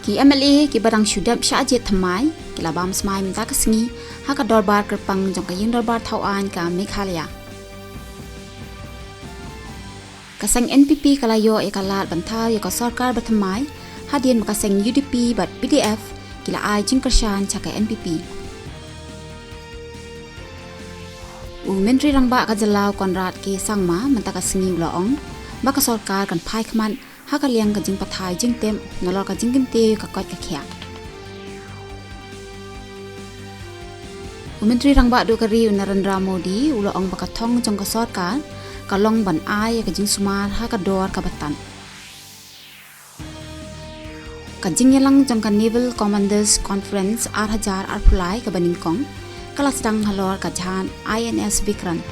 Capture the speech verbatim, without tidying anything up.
Ki MLA kiba dang shu dep shah jied thymmai ki la bam smai mynta ka sngi ha ka dorbar kyrpang jong ka Ïing Dorbar Thaw Aiñ ka Meghalaya. Ka seng NPP ka la ïoh ïa ka lad ban thaw ïa ka sorkar bathymmai hadien ba ka seng UDP bad PDF ki la ai jingkyrshan sha ka NPP. U Myntri Rangbah ka jylla u Conrad K Sangma mynta ka sngi u la ong ba ka sorkar kan phai khmat ha ka liang ka jingpathai jingtip nalor ka jingkyntiew ïa ka koit ka khiah. U Myntri Rangbah duh ka ri u Narendra Modi u la ong ba ka thong jong ka sorkar ka long ban ai ïa ka jingsumar ha ka dor kaba tad. Ka jingïalang jong ka Naval Commanders Conference ar hajar arphew lai kaba nyngkong ka la sdang halor ka jhan INS Vikrant.